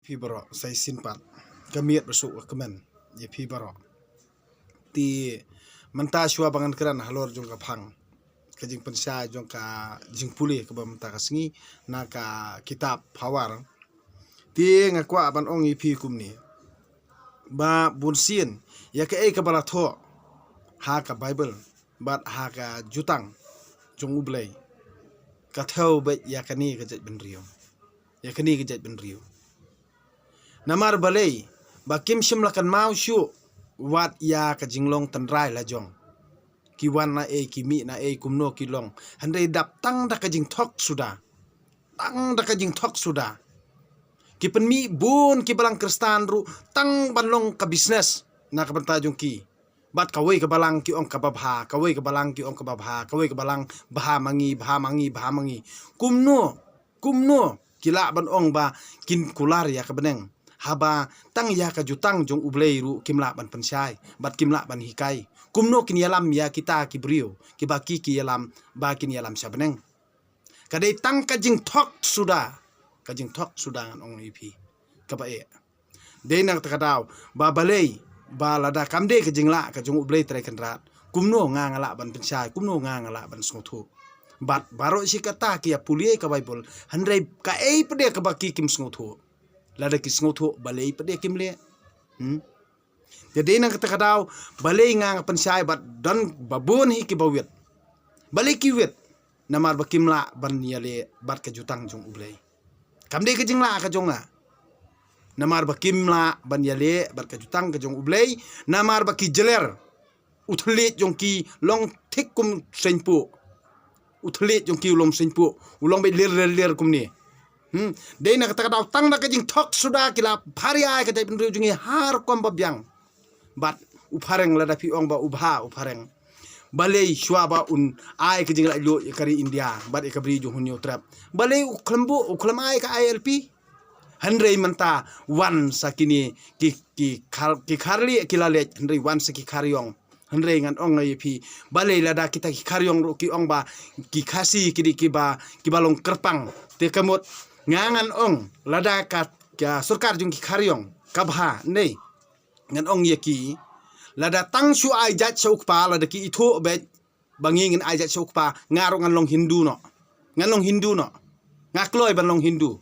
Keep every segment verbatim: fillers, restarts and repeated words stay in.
Phi baroh, sa shisien pat ka miet ba suk ka kmen ïa phi baroh. Te mynta shuwa ba ngan kren halor jong ka phang ka jingpynshai jong ka jingpule kaba mynta ka sngi na ka kitab Phawar. Te nga kwah ban ong ïa phi kumne, ba bunsien ïa kaei kaba la thoh ha ka Baibl bad ha ka Jutang jong U Blei, ka thew beit ïa kane ka jaitbynriew, ïa kane ka jaitbynriew. Namar balei? Ba kim shym la kynmaw shuh wat ïa ka jinglong tynrai la jong. Ki wan na ei, ki mih na ei, kumno ki long. Hynrei dap tang da ka jingthok suda, tang da ka jingthok suda, ki pynmih bun ki balang Khristan ruh tang ban long ka business na ka bynta jong ki. Bad kawei ka balang ki ong kaba bha, kawei ka balang ki ong kaba bha, kawei ka balang bha ma ngi, bha ma ngi, bha ma ngi. Kumno, kumno ki lah ban ong ba kin kular ïa ka bneng, haba tang ïa ka Jutang jong U Blei ruh kim lah ban pynshai bad kim lah ban hikai? Kumno kin ïalam ïa kita ki briew kiba ki ki ïalam ba kin ïalam sha bneng? Ka dei tang ka jingthok suda, ka jingthok suda, ngan ong ïa phi. Kaba eh, dei na kata ka daw ba balei, ba lada kam dei ka jinglah ka jong U Blei Trai Kynrad, kumno nga nga lah ban pynshai, kumno nga nga lah ban sngewthuh? Bad baroh shi katta ki ïa pule ka Baibl, hynrei kaei pat de kaba ki kim sngewthuh? Lada ki sngewthuh, balei pat de kim leh? Hmm? Te dei na kata ka daw, balei nga nga pynshai bad don ba bun hi kiba wit. Balei ki wit? Namar ba kim lah ban ïaleh bad ka Jutang jong U Blei. Kam dei ka jinglah ka jong nga. Namar ba kim lah ban ïaleh bad ka Jutang ka jong U Blei, namar ba ki jler. U thylliej jong ki long thik kum seiñ puh. U thylliej jong ki u long seiñ puh, u long beit lir lir lir kumne. Hmm. Dei na kata ka daw, tang da ka jingthok suda ki la pharia ïa ka jaitbynriew jong ngi ha rukom ba biang. Bad u phareng, lada phi ong ba u bha u phareng, balei shuwa ba un ai ka jinglaitluid ïa ka ri India bad ïa ka Bri jong u Hynñiewtrep, balei u khlem buh, u khlem ai ka I L P? Hynrei mynta wan sa kine ki, ki khar, ki kharlieh ki la leit, hynrei wan sa ki khariong. Hynrei ngan ong ïa phi, balei lada kita ki khariong ruh ki ong ba ki Khasi ki dei kiba, kiba long kyrpang? Te ka mut nga ngan ong, lada ka, ka sorkar jong ki khariong ka bha, ne ngan ong ïa ki, lada tang shu ai jait sha u kpa, lada ki ithuh beit ba ngi ngin ai jait sha u kpa, nga ruh ngan long Hindu noh. Ngan long Hindu noh. Nga kloi ban long Hindu.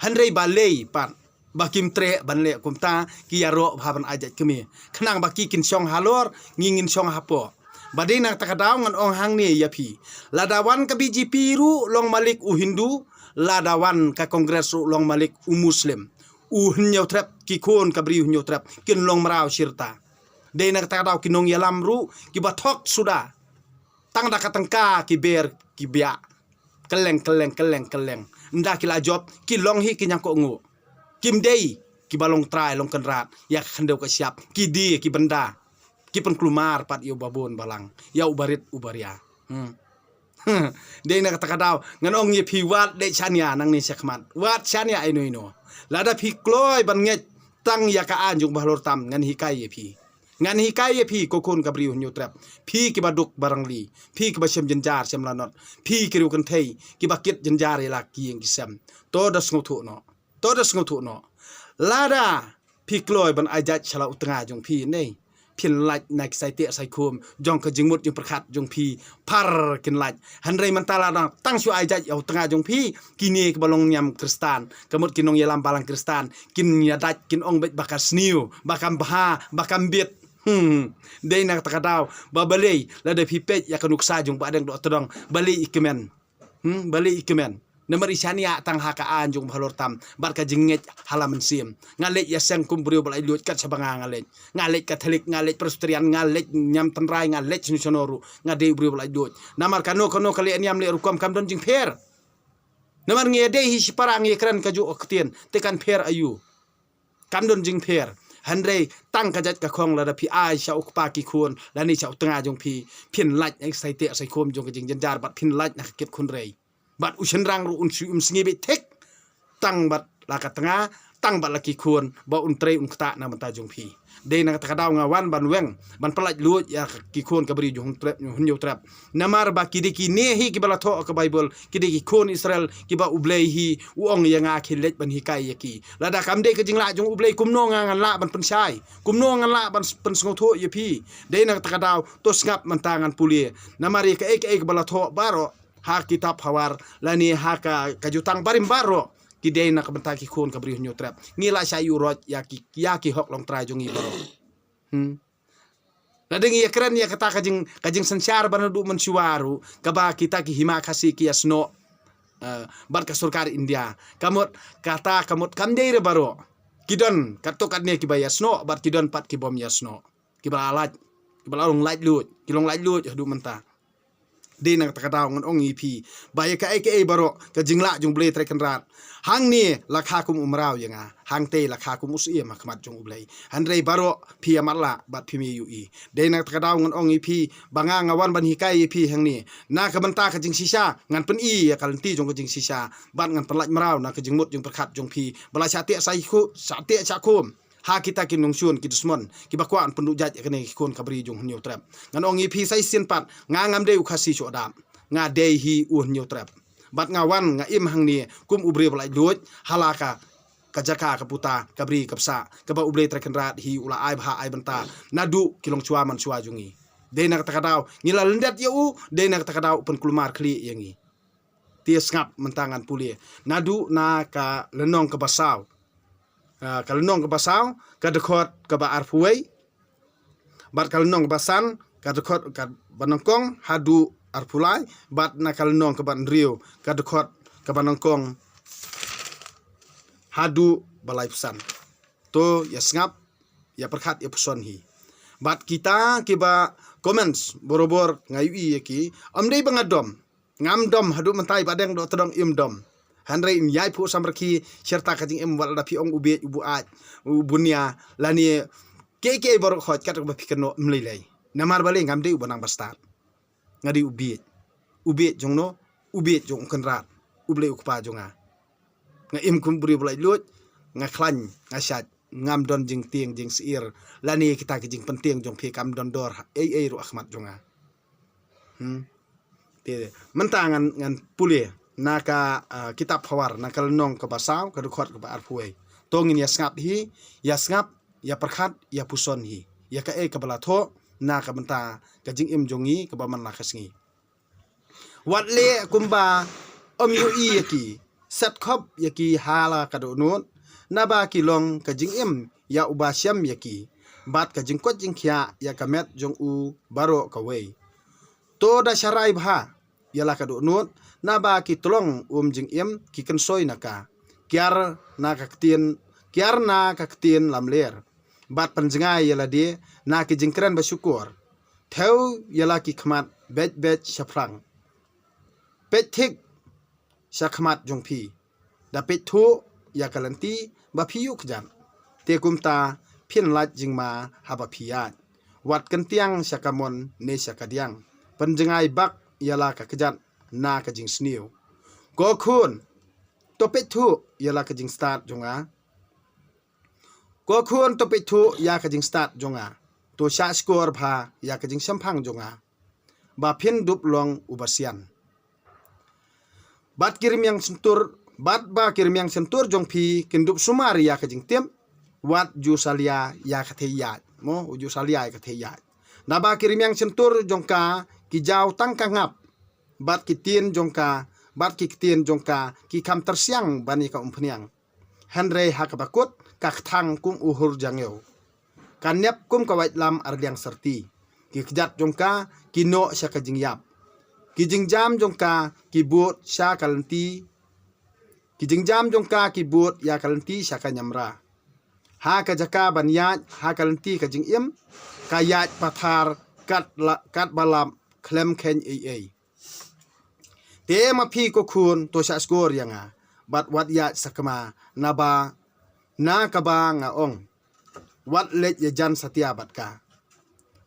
Hynrei balei pat ba kim treh ban leh kumta, ki ïaroh bha ban ai jait kmie, khnang ba ki kin shong halor, ngi ngin shong hapoh. Ba dei na kata ka daw ngan ong hangne ïa phi, lada wan ka B J P ruh long malik u Hindu, lada wan ka Congress ruh long malik u Muslim, u Hynñiewtrep, ki khun ka Bri u Hynñiewtrep kin long mraw shirta. Dei na kata ka daw ki nongïalam ruh kiba thok suda, tang da ka tyngka ki ber ki biah. Kylleng, kylleng, kylleng, kylleng. Ynda ki la jop, ki long hi ki ñiangkohnguh. Kim dei kiba long trai long kynrad ïa ka khyndew ka shyiap. Ki die ki bynda, ki pynkulmar pat ïa u babun balang, ïa u barit u baria. Hmm. Dei na kata ka daw ngan ong ïa phi, wat dei shaniah nangne shakhmat, wat shaniah ino ino. Lada phi kloi ban ngeit tang ïa ka aiñ jong u bahalor tam, ngan hikai ïa phi. Ngan hikai ïa phi, ko khun ka Bri u Hynñiewtrep, phi kiba duk ba rangli, phi kiba shem jynjar shem lanot, phi ki riewkynthei kiba kit jynjar ïa la ki ïing ki sem. To da sngewthuh noh. To da sngewthuh noh. Lada phi kloi ban ai jait sha la u tnga jong phi, ne phin lait na ki saiteh saikhum jong ka jingmut jingpyrkhat jong phi, phar kin lait. Hynrei mynta lada tang shu ai jait ïa u tnga jong phi, kine kiba long niam Khristan, ka mut ki nongïalam balang Khristan, kin ïa dait, kin ong beit ba ka sniew, ba kam bha, ba kam bit. Hmm. Dei na kata ka daw ba balei lada phi peit ïa ka nuksa jong Bah Deng Dohtdong, balei i kmen? Hmm, balei i kmen? Namar i shaniah tang ha ka aiñ jong u bahalor tam bad ka jingngeit ha la mynsiem. Nga leit ïaseng kum briew ba laitluid kat shaba nga, nga leit. Nga leit Katholik, nga leit Presbyterian, nga leit niam tynrai, nga leit shano shano ruh, nga dei u briew ba laitluid. Namar kano kano ka leh niam leh rukom, kam don jingpher. Namar ngi ïadei hi shipara, ngi ïakren kajuh ka ktien, te kan pher aïu? Kam don jingpher. Hynrei tang ka jait ka khong, lada phi ai sha u kpa ki khun lane sha u tnga jong phi, phin lait na ki saiteh saikhum jong ka jingjynjar bad phin lait na ka kit khunrei. Bad u shynrang ruh un shu, um sngi beit thik tang bad la ka tnga, tang bad la ki khun ba un trei un ktah na bynta jong phi. Dei na kata ka daw nga wan ban weng ban pyllait luid ïa ki khun ka bri jong Hynñiewtrep. Namar ba ki dei kine hi kiba la thoh ka Baibl, ki dei ki khun Israel kiba U Blei hi u ong ïa nga khie leit ban hikai ïa ki. Lada kam dei ka jinglah jong U Blei kumno nga ngan lah ban pynshai, kumno ngan lah ban pynsngewthuh ïa phi. Dei na kata ka daw to sngap mynta ngan pule. Namar ïa kaei kaei kaba la thoh baroh ha kitab Hawar lane ha ka, ka Jutang Barim baroh ki dei na ka bynta ki khun ka bri Hynñiewtrep. Ngi la shah ïuh roit ïa ki, ïa ki hok longtrai jong ngi baroh. Hmm. Lada ngi ïa kren ïa kata ka jing, ka jingsynshar ba naduh mynshuwa ruh kaba kita ki hima Khasi ki ïasnoh, eh, bad ka sorkar India. Ka mut kata ka mut kam dei re baroh. Ki don katto katne kiba ïasnoh bad ki don pat ki bym ïasnoh. Kiba la lait, kiba la long laitluid, ki long laitluid haduh mynta. Dei na kata ka daw ngan ong ïa phi ba ïa kaei kaei baroh ka jinglah jong U Blei Trai Kynrad. Hangne la kha kum u mraw ïa nga, hangtei la kha kum u syiem ha khmat jong U Blei. Hynrei baroh phi ïa matlah bad phim ïohi. Dei na kata ka daw ngan ong ïa phi ba nga nga wan ban hikai ïa phi hangne. Na ka bynta ka jingshisha ngan pyni ïa ka lynti jong ka jingshisha bad ngan pynlait mraw na ka jingmut jingpyrkhat jong phi ba la shah teh shah khu-, shah teh shah khum ha kita ki nongshun ki dusmon kiba kwah ban pynduh jait ïa kane ki khun ka bri jong Hynñiewtrep. Ngan ong ïa phi sa shisien pat nga ngam dei u Khasi shuh dap, nga dei hi u Hynñiewtrep. Bad nga wan nga im hangne kum u briew ba laitluid ha la ka, ka jaka ka puta ka bri ka bsah kaba U Blei Trai Kynrad hi u la ai bha ai bynta naduh ki longshuwa manshuwa jong ngi. Dei na kata ka daw ngi la lyndet ïa u, dei na kata ka daw u pynkulmar khlieh ïa ngi. Te sngap mynta ngan pule. Naduh na ka lynnong kaba saw. Ah, ka lynnong kaba saw, ka dkhot kaba arphew wei. Bad ka lynnong kaba san, ka dkhot kaba nyngkong haduh arphew lai. Bad na ka lynnong kaba hynriew, ka dkhot kaba nyngkong haduh ba laiphew san. To ïa sngap, ïa pyrkhat, ïa puson hi. Bad kita kiba comments borobor nga ïohi ïa ki, ym dei ba nga dom. Ngam dom haduh mynta, i Bahdeng Dohtdong im dom. Hynrei in ïai phuh samrkhie syrta ka jingim, wat lada phi ong u bieit, u buaid, u bunia lane kiei kiei baroh, hooid, kat kaba phi kynnoh ym lei lei. Namar balei? Ngam dei uba nang bastad. Nga dei u bieit. U bieit jong no? U bieit jong U Kynrad, U Blei U Kpa jong nga. Nga im kum u briew ba laitluid, nga khlaiñ, nga shait, ngam don jingtieng jingsyier lane kita ki jingpyntieng jong phi kam don dor ei ei ruh ha khmat jong nga. Hmm. Te mynta ngan, ngan pule na ka, ah, kitab Hawar, na ka lynnong kaba saw, ka dkhot kaba arphew wei. To ngin ïa sngap hi, ïa sngap, ïa pyrkhat, ïa puson hi ïa kaei kaba la thoh na ka bynta ka jingim jong ngi kaba man la ka sngi. Wat leh kumba ym ïohi ïa ki, set khop ïa ki ha la ka dohnud, naba ki long ka jingim ïa uba shem ïa ki, bad ka jingkoit jingkhiah ïa ka met jong u baroh kawei. To da sharai bha ïa la ka dohnud, naba ki tlong um jingim ki kynsoi na ka, kiar na ka ktien, kiar na ka ktien lamler, bad pynjngai ïa lade na ki jingkren ba shukor. Thew ïa la ki khmat beit beit shaphrang. Peit thik sha khmat jong phi, da peit thuh ïa ka lynti ba phi ïuh kjat. Te kumta phin lait jingma haba phi ïaid. Wat kyntiang sha ka mon ne sha ka diang. Pynjngai bak ïa la ka kjat na ka jingsniew. Ko khun, to peit thuh ïa la ka jingstad jong nga. Ko khun, to peit thuh ïa ka jingstad jong nga. To shah shkor bha ïa ka jingshemphang jong nga, ba phin dup long uba sian. Bad ki rmiang shyntur, bad ba ki rmiang shyntur jong phi kin dup sumar ïa ka jingtip, wat ju salia ïa ka thei ïaid. Mo, u ju salia ïa ka thei ïaid. Naba ki rmiang shyntur jong ka ki jaw tang ka ngap, bad ki ktien jong ka, bad ki ktien jong ka ki kham tyrsiang ban ïa ka umphniang. Hynrei ha kaba kut ka kthang kum u hur jangew. Ka nep kum ka waitlam arliang syrti. Ki kjat jong ka ki noh sha ka jingïap. Ki jingjam jong ka ki bud sha ka lynti. Ki jingjam jong ka ki bud ïa ka lynti sha ka ñiamra. Ha ka jaka ban ïaid ha ka lynti ka jingim, ka ïaid pathar kat la, kat ba lap khlem kheiñ ei ei. Te ma phi ko khun, to shah shkor ïa nga, bad wat ïaid sakma naba na kaba nga ong. Wat leit ïajan satia bad ka.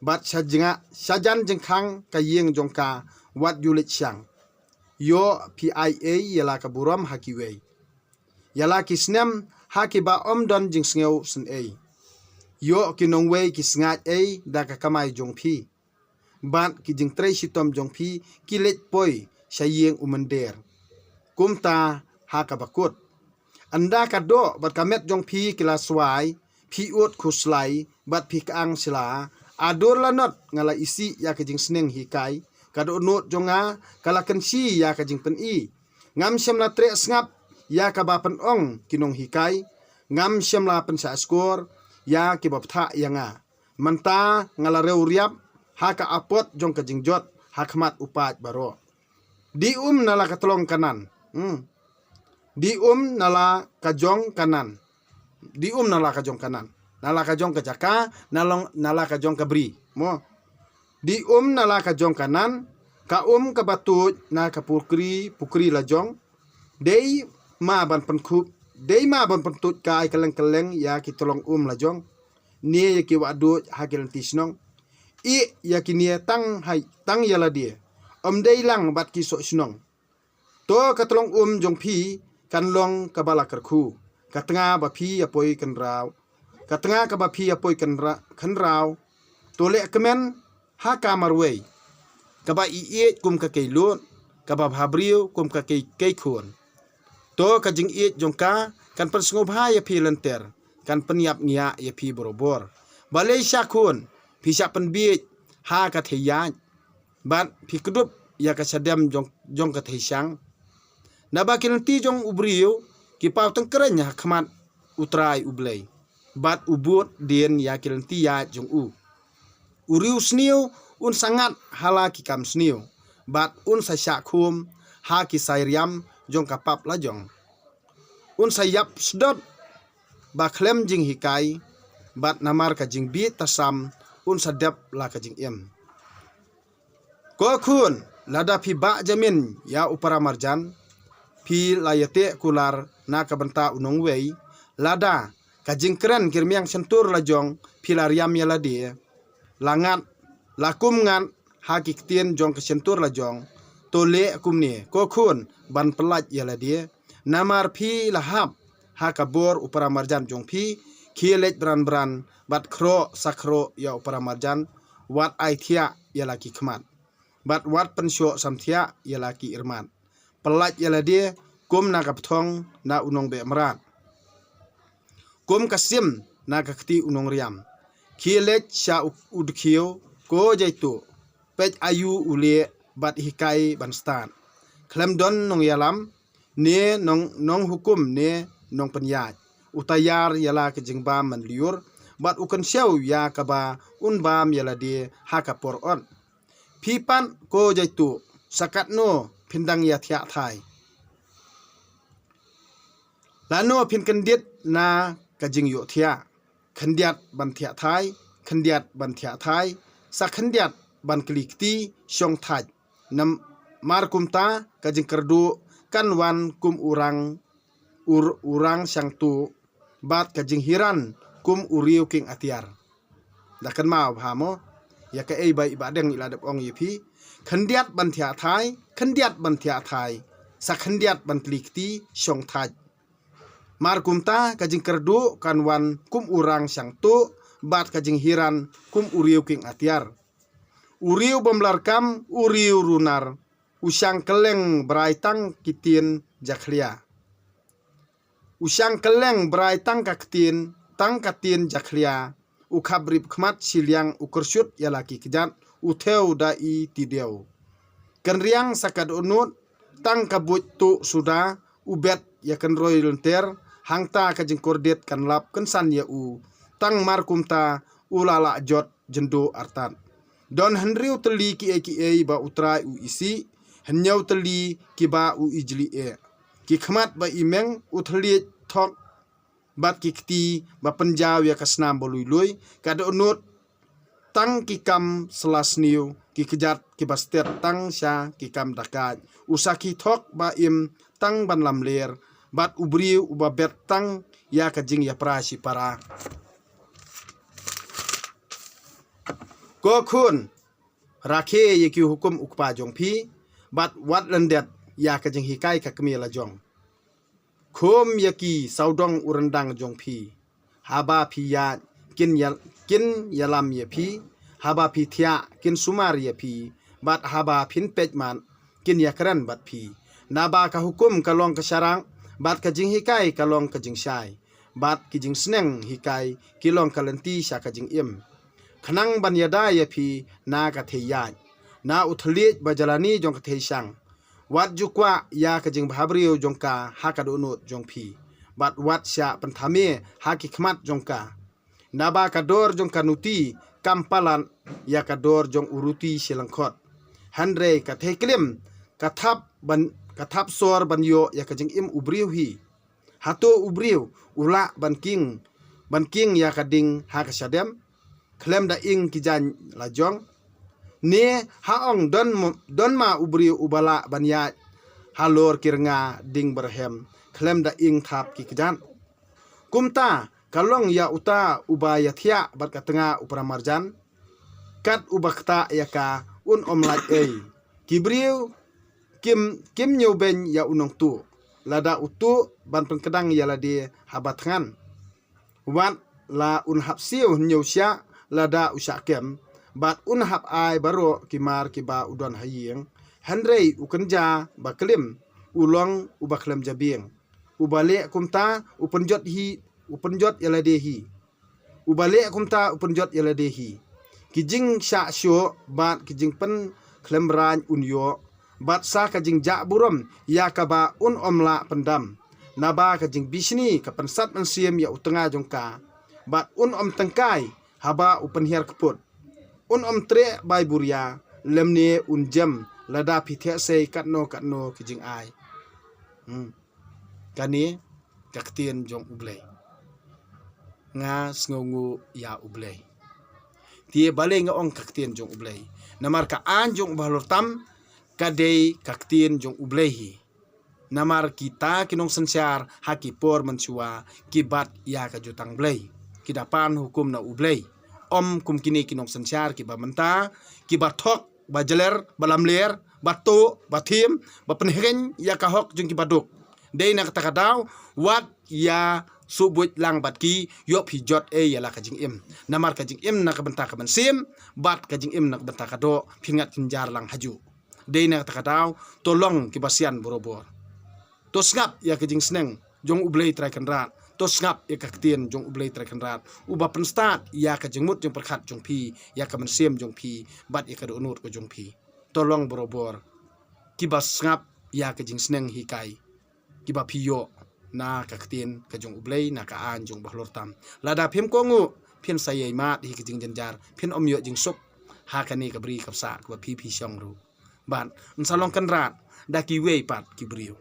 Bad sha jnga, sha jan jingkhang ka ïing jong ka, wat ju leit shang. Ïoh phi ai ei ïa la ka burom ha kiwei. Ïa la ki snem ha kiba ym don jingsngew synei. Ïoh ki nongwei ki sngaid ei da ka kamai jong phi, bad ki jingtrei shitom jong phi ki leit poi sha ïing u mynder, kumta ha kaba kut. Ynda ka doh bad ka met jong phi ki la swai, phi ud khuslai bad phi kang sla. Adur lanot nga la isih ïa ka jingsneng hikai, ka dohnud jong nga ka la kynshi ïa ka jingpyni. Ngam shym la treh sngap ïa kaba pynong ki nonghikai, ngam shym la pynshah skor ïa kiba bthah ïa nga. Mynta nga la riew riap ha ka apot jong ka jingjot ha khmat u paid baroh. Di um na la ka tlong kanan. Hmm. Di um na la ka jong kanan. Di um na la ka jong kanan. Na la ka jong ka jaka, na long, na la ka jong ka bri. Mo. Di um na la ka jong kanan, ka um kaba tuid na ka pukri, pukri la jong. Dei ma ban pynkhup, dei ma ban pyntuid kai kylleng kylleng ïa ki tlong um la jong. Ne ïa ki wahduid ha ki lynti shnong. Ïeh ïa kine tang hai, tang ïa lade. Ym dei lang bad ki soh shnong. To ka tlong um jong phi kan long kaba la kyrkhu. Ka tnga ba phi ïa poi kynraw. Ka tnga kaba phi ïa poi kynra-, kynraw. To leh kmen ha ka marwei. Kaba ïeit kum ka kei lut, kaba bha briew kum ka kei, kei khun. To ka jingïeit jong ka kan pynsngewbha ïa phi lynter, kan pynïap ngiah ïa phi borobor. Balei sha khun, phi shah pynbiej ha ka thei ïaid, bad phi kdup ïa ka shadem jong, jong ka thei shang. Naba ki lynti jong u briew ki paw tyngkreiñ ha khmat U Trai U Blei, bad u bud dien ïa ki lynti ïaid jong u. U riewsniew un sa ngat ha la ki kam sniew, bad un sa shah khum ha ki sairiam jong ka pap la jong. Un sa ïap sdot ba khlem jinghikai, bad namar ka jingbieit tasam un sa dep la ka jingim. Ko khun, lada phi bah jamin ïa u paramarjan, phi la ïateh kular na ka bynta u nongwei, lada ka jingkren ki rmiang shyntur la jong phi la riam ïa lade, la ngat, la kum ngat ha ki ktien jong ka shyntur la jong, to leh kumne, ko khun, ban pyllait ïa lade. Namar phi la hap ha ka bor u paramarjan jong phi, khie leit bran bran, bad khroh sa khroh ïa u paramarjan, wat ai thiah ïa la ki khmat, bad wat pynshoh samthiah ïa la ki irmat. Pyllait ïa lade kum na ka bthong na u nongbeh mrad, kum ka sim na ka kti u nongriam. Khie leit sha u, u dkhiew, ko jaituh, peit aïu u leh bad hikai ban stad. Khlem don nongïalam, ne nong, nonghukum ne nongpynïaid. U tayar ïa la ka jingbam man lyiur, bad u kynshew ïa kaba un bam ïa lade ha ka por ot. Phi pat ko jaituh, sa katno phin dang ïa thiah thai? Lano phin kyndit na ka jingïohthiah? Khyndiat ban thiah thai, khyndiat ban thiah thai, sa khyndiat ban kli kti shong thait. Namar kumta ka jingkyrduh kan wan kum u rang, u, u rang shangtuh, bad ka jinghiran kum u riew king atiar. Da kynmaw bha mo ïa kaei ba i Bahdeng i la dep ong ïa phi. Khyndiat ban thiah thai, khyndiat ban thiah thai, sa khyndiat ban kli kti shong thait. Mar kumta ka jingkyrduh kan wan kum u rang shangtuh, bad ka jinghiran kum u riew king atiar. U riew bym larkam, u riew runar, u shang kylleng brai tang ki tien jakhlia. U shang kylleng brai tang ka ktien, tang ka tien jakhlia. U khap rip khmat shiliang, u kyrshut ïa la ki kjat, u thew da i tidew. Kynriang sa ka dohnud, tang ka buit tuh suda, u bet ïa kynroi lynter, hangta ka jingkordit kan lap kynsan ïa u. Tang mar kumta u la lah jot jynduh artat. Don hynriew tylli kiei kiei ba U Trai u isih, hynñiew tylli kiba u ijli eh. Ki khmat ba i meng u thylliej thok, bad ki kti ba pynjaw ïa ka snam ba lui lui, ka dohnud tang ki kam sla sniew, ki kjat kiba stet tang sha ki kam dakaid. U sakhi thok ba im tang ban lamler, bad u briew uba bet tang ïa ka jingïapra shipara. Ko khun, rakhe ïa ki hukum u kpa jong phi, bad wat lyndet ïa ka jinghikai ka kmie la jong. Khum ïa ki sawdong u ryndang jong phi. Haba phi ïaid, kin ïa, kin ïalam ïa phi. Haba phi thiah, kin sumar ïa phi. Bad haba phin peit mat, kin ïakren bad phi. Naba ka hukum ka long ka sharak, bad ka jinghikai ka long ka jingshai. Bad ki jingsneng hikai ki long ka lynti sha ka jingim. Khnang ban ïada ïa phi na ka thei ïaid, na u thylliej ba jylliew jong ka thei shang. Wat ju kwah ïa ka jingbhabriew jong ka ha ka dohnud jong phi. Bad wat shah pynthame ha ki khmat jong ka. Naba ka dor jong ka nuti kam palat ïa ka dor jong u ruti shi lyngkhot. Hynrei ka thei klim ka thap ban, ka thap sor ban ïoh ïa ka jingim u briew hi. Hato u briew u lah ban king, ban king ïa ka ding ha ka shadem khlem da ing ki jaiñ la jong? Ne ha ong don mo-, don ma u briew uba lah ban ïaid halor ki rnga ding barhem khlem da ing thap ki kjat? Kumta ka long ïa uta uba ïathiah bad ka tnga u para marjan, kat uba ktah ïa ka un ym lait ei. Ki briew kim, kim ñiew beiñ ïa u nongtuh, lada u tuh ban pynkdang ïa lade haba thngan. Wat la un hap siew hynñiew shiah lada u shah kem, bad un hap ai baroh ki mar kiba u don ha ïing. Hynrei u kynja ba klim u long uba khlem jabieng, uba leh kumta u pynjot hi, u pynjot ïa lade hi. Uba leh kumta u pynjot ïa lade hi. Ki jingshah shoh bad ki jingpynkhlem rain un ïoh, bad sa ka jingjah burom ïa kaba un ym lah pyndam. Naba ka jingbishni ka pynsat mynsiem ïa u tnga jong ka, bad un ym tyngkai haba u pynhiar kput. Un ym treh bai buria, lymne un jem lada phi thiah sei katno katno ki jingai. Hmm. Kane ka ktien jong U Blei. Nga sngewnguh ïa U Blei. Te balei nga ong ka ktien jong U Blei? Namar ka aiñ jong U Bahalortam ka dei ka ktien jong U Blei hi. Namar kita ki nongsynshar ha ki por mynshuwa ki bat ïa ka Jutang Blei, ki da pan hukum na U Blei. Ym kum kine ki nongsynshar kiba mynta, kiba thok, ba jler, ba lamler, ba tuh, ba thim, ba pynheng ïa ka hok jong kiba duk. Dei na kata ka daw, wat ïa shu buit lang bad ki, ïoh phi jot ei ïa la ka jingim. Namar ka jingim na ka bynta ka mynsiem, bad ka jingim na ka bynta ka doh, phin ngat jynjar lang hajuh. Dei na kata ka daw, to long kiba sian borabor. To sngap ïa ka jingsneng jong U Blei Trai Kynrad. To sngap ïa ka ktien jong U Blei Trai Kynrad, uba pynstad ïa ka jingmut jingpyrkhat jong phi, ïa ka mynsiem jong phi, bad ïa ka dohnud ka jong phi. To long borabor kiba sngap ïa ka jingsneng hikai, kiba phi ïoh na ka ktien ka jong U Blei, na ka aiñ jong U Bahalortam. Lada phim kohnguh, phin sa ïai mad hi ka jingjynjar, phin ym ïoh jingsuk ha kane ka bri ka bsah kaba phi phi shong ruh. Bad yn sa long kynrad da kiwei pat ki briew.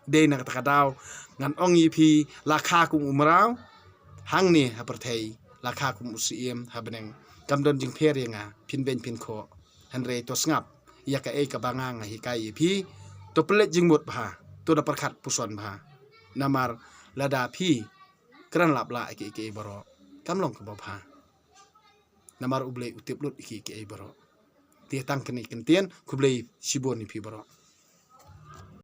Dei na kata ka daw, ngan ong ïa phi, la kha kum u mraw hangne ha pyrthei, la kha kum u syiem ha bneng. Kam don jingpher ïa nga, phin beiñ phin khoh. Hynrei to sngap ïa kaei kaba nga nga hikai ïa phi. To pynleit jingmut bha, to da pyrkhat puson bha. Namar lada phi kren lap lah ïa kiei kiei baroh, kam long kaba bha. Namar U Blei u tip lut ïa kiei kiei baroh. Te tang kane ka ktien, khublei shibun ïa phi baroh.